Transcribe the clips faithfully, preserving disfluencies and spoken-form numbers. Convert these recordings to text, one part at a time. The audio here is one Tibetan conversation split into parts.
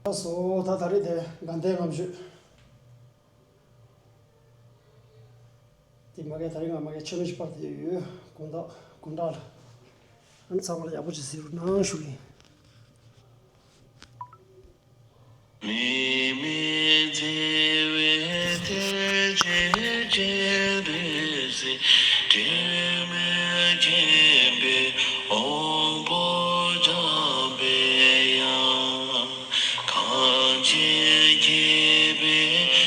ལགས་སོ། ད་ད་རེས་དེ་དགའ་ལྡན་ལྔ་མཆོད་དེ་མ་གི་ད་རེས་ང་མ་གི་ཆོས་མེད་ཞིག་པར་དེ་ཡོད་དགོང་དག་དགོང་དག་ལ་ཨ་ནི་ཚང་མ་ལ་ཡག་པོ་ཅིག་གཟིགས་རོགས་གནང་ཞུ་གི་ཡིན། མི་མི་བརྩེ་བའི་ཐེག་ཆེན་སྤྱན་རས་གཟིགས། དྲི་མེད་མཁྱེན་པའི་དབང་པོ་འཇམ་པའི་དབྱངས། གངས་ཅན་མཁྱེན་པའི་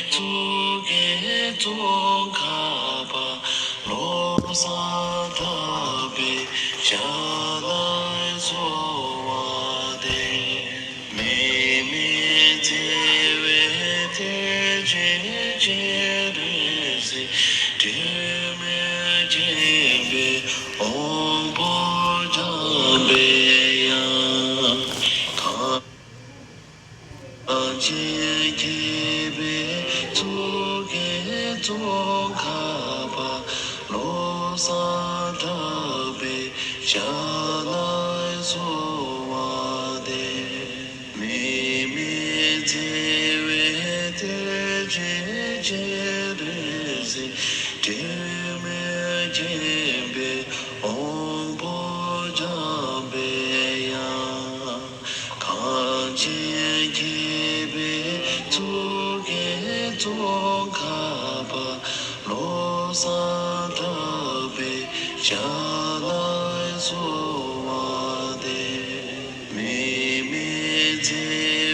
གཙུག་རྒྱན་ཙོང་ཁ་པ། བློ་བཟང་གྲགས་པའི་ཞལ་ལག་གསོལ་བ་འདེབས། མི་མི་བརྩེ་བའི་ཐེག་ཆེན་སྤྱན་རས་གཟིགས། དྲི་མེད་མཁྱེན་པའི་དབང་པོ་འཇམ་པའི་དབྱངས། གངས་ཅན་མཁྱེན་པའི་གཙུག་རྒྱན་ཙོང་ཁ་པ། བློ་བཟང་གྲགས་པའི་ཞལ་ལག་གསོལ་བ་འདེབས། མི་མི་བརྩེ་བའི་ཐེག་ཆེན་སྤྱན་རས་གཟིགས། དྲི་མེད་མཁྱེན་པའི་དབང་པོ་འཇམ་པའི་དབྱངས། གངས་ཅན་མཁྱེན་པའི་གཙུག་རྒྱན་ཙོང་ཁ་པ། བློ་བཟང་གྲགས་པའི་ཞལ་ལག་གསོལ་བ་འདེབས། མི་མི་བརྩེ་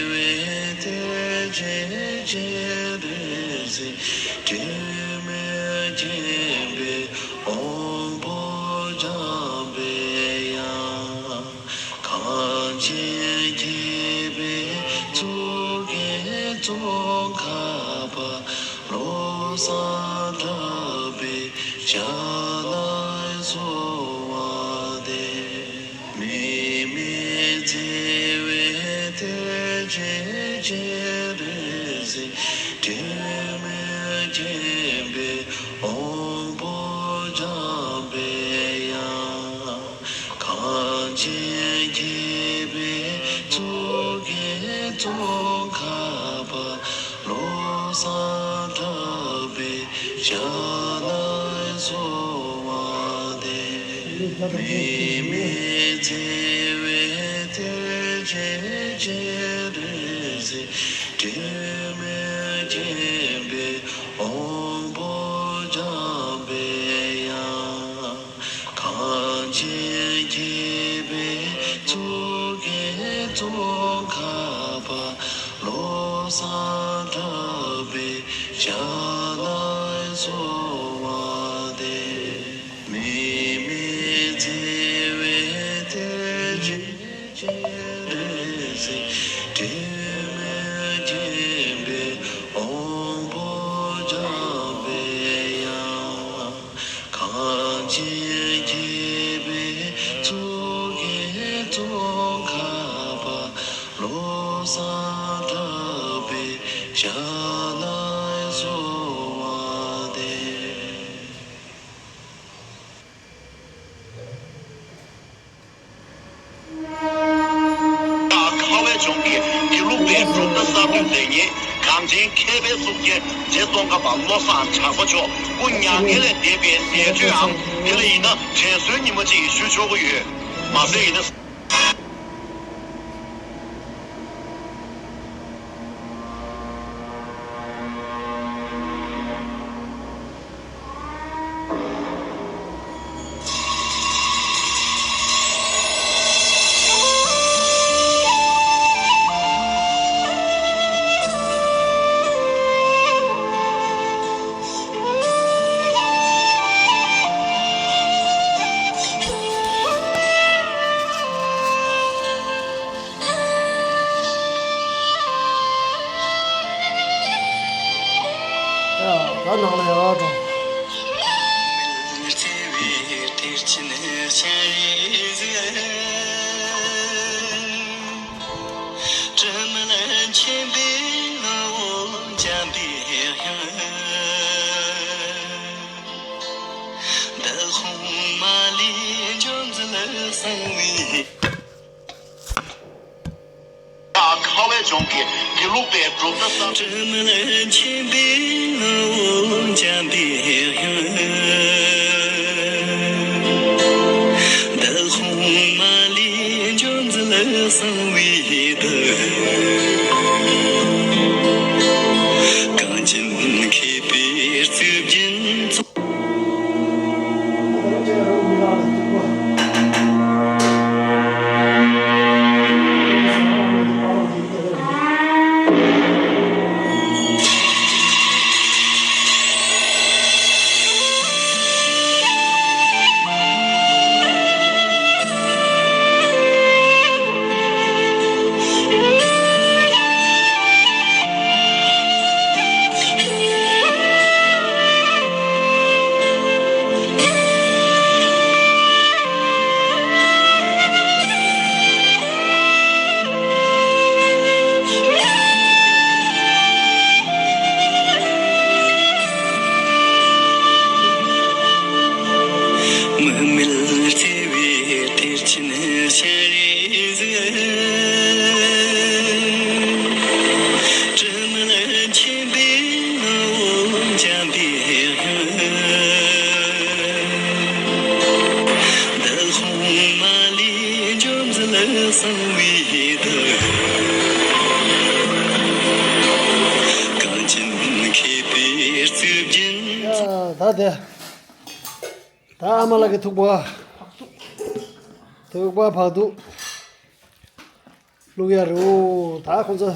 བའི་ཐེག་ཆེན་སྤྱན་རས་གཟིགས། དྲི་མེད་མཁྱེན་པའི་དབང་པོ་འཇམ་པའི་དབྱངས། གངས་ཅན་མཁྱེན་པའི་གཙུག་རྒྱན་ཙོང་ཁ་པ། བློ་བཟང་གྲགས་པའི་ཞལ་ལག་གསོལ་བ་འདེབས། མི་མི་བརྩེ་བའི་ཐེག་ཆེན་སྤྱན་རས་གཟིགས། དྲི་མེད་མཁྱེན་པའི་དབང་པོ་འཇམ་པའི་དབྱངས། གངས་ཅན་མཁྱེན་པའི་གཙུག་རྒྱན་ཙོང་ཁ་པ། བློ་བཟང་གྲགས་པའི་ཞལ་ལག་གསོལ་བ་འདེབས། མི་མི་བརྩེ་བའི་ཐེག་ཆེན་སྤྱན་རས་གཟིགས། དྲི་མེད་མཁྱེན་པའི་དབང་པོ་འཇམ་པའི་དབྱངས། གངས་ཅན་མཁྱེན་པའི་གཙུག་རྒྱན་ཙོང་ཁ་པ། བློ་བཟང་གྲགས་པའི་ཞལ་ལག་གསོལ་བ་འདེབས། མི་མི་བརྩེ་བའི་ཐེག་ཆེན་སྤྱན་རས་གཟིགས། དྲི་མེད་མཁྱེན་པའི་དབང་པོ་འཇམ་པའི་དབྱངས། གངས་ཅན་མཁྱེན་པའི་གཙུག་རྒྱན་ཙོང་ཁ་པ། བློ་བཟང་གྲགས་པའི་ཞལ་ལག་གསོལ་བ་འདེབས། ཁ་བའི་ལྗོངས་ཀྱི་དགེ་ལུགས་པའི་གྲུབ་མཐའ་གསར་གཏོད་མཛད་མཁན་གངས་ཅན་མཁས་པའི་གཙུག་རྒྱན་རྗེ་ཙོང་ཁ་པ་བློ་བཟང་གྲགས་པ་མཆོག་སྐུ་མྱ་ངན་ལས་འདས་པའི་ནད་གཅོད་ཨང་དེ་ལ་ཡིན་ན་དྲན་གསོའི་ཉིན་མོ་ཅིག་ཞུ་ཆོག་གི་ཡོད། མ་ཟད་ཡིན་ན། ཡ། ད་ནང་ལ་ཡར་འགྲོ། ཁ་བའི་ གཞུང་གི་དགེ་ལུགས་པའི་གྲུབ་མཐའ་གསར། དྲི་མེད་མཁྱེན་པའི་ངོ་བོ་འཇམ་པའི་དབྱངས། འདི་ལྷུང་མ་ལས་འབྱུང་མཛད་གསང་བའི་བདག། གངས་ཅན་མཁས་པའི་རྩིབས་བརྒྱད་ཚོགས། མིག་མེད་བརྩེ་བའི་གཏེར་ཆེན་སྤྱན་རས་གཟིགས། དྲི་མེད་མཁྱེན་པའི་ངོ་བོ་འཇམ་པའི་དབྱངས། འདི་ལྷུང་མ་ལས་འབྱུང་མཛད་གསང་བའི་བདག། གངས་ཅན་མཁས་པའི་རྩིབས་བརྒྱད། ཡ། ད་དེ། ད་ཨ་མ་ལགས་ཀྱི་ཐུག་པ། ཐུག་པ་བག་ཐུག་བླུག་ཡ་རེད། ད་ཁོང་ཚོ།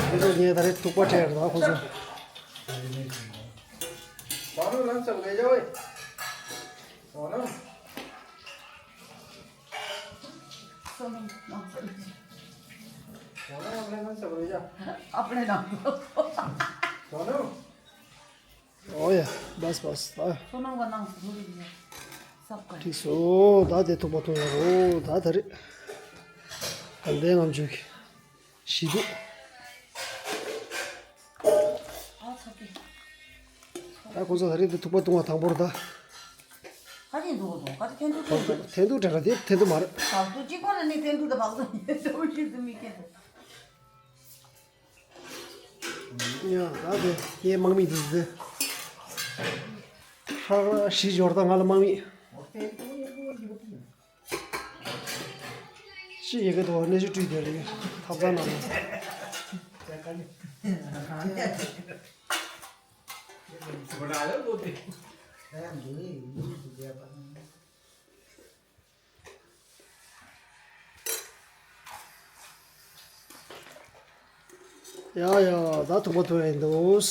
ཁོང་ཚོ་ངས་ད་རེས་ཐུག་པ་སྤྲད་ཡ་རེད། ད་ཁོང་ཚོ། अपने नाम। ཨོ་ཡ། བས་བས། ད། सोनम का नाम से थोड़ी है। सबका है। ཁྲིད་སོ། ད་དེ་ཐུག་པ་ཐུག་ཡ་རོ། ད་ད་རེད། ད་ལྟའི་ངམ་ཆུ་གི་ཞི་དུ། ཨ་ཚ་གི། ད་ཁོ་ཚོ་ད་རེད། དེ་ཐུག་པ་ཐུག་པ་དང་པོར་ད། ཁ་ཅིག་འདུག་འདུག་ཁ་ཅིག་འཐེན་ཐུག་འཐེན་འདུག་འཐེན་ཐུག་དྲན་ར། དེ་འཐེན་ཐུག་མ་རེད། བག་ཐུག་གཅིག་པོ་ལ་ནི་འཐེན་ཐུག་དང་བག་ཐུག་ཡོད་ཚོད་ཤེས་སུ་མི་སྐྱེ་འདུག་ཡ། ད་དེ་ངའི་དམག་མི་འདི་ཟེར། ཧྲ་ཧྲ་ཞི་འབྱོར་ད་ང་ལ་དམག་མི། ཅི་ཡི་གེ་དོ་གནས་ཤུལ་བཀྲུས་དེ་རེད། ཐབ་ཚང་ནང་ནས། ཡ་ཡ། ད་ཐུག་པ་ཐུག་ཡ་ཡིན་འདུག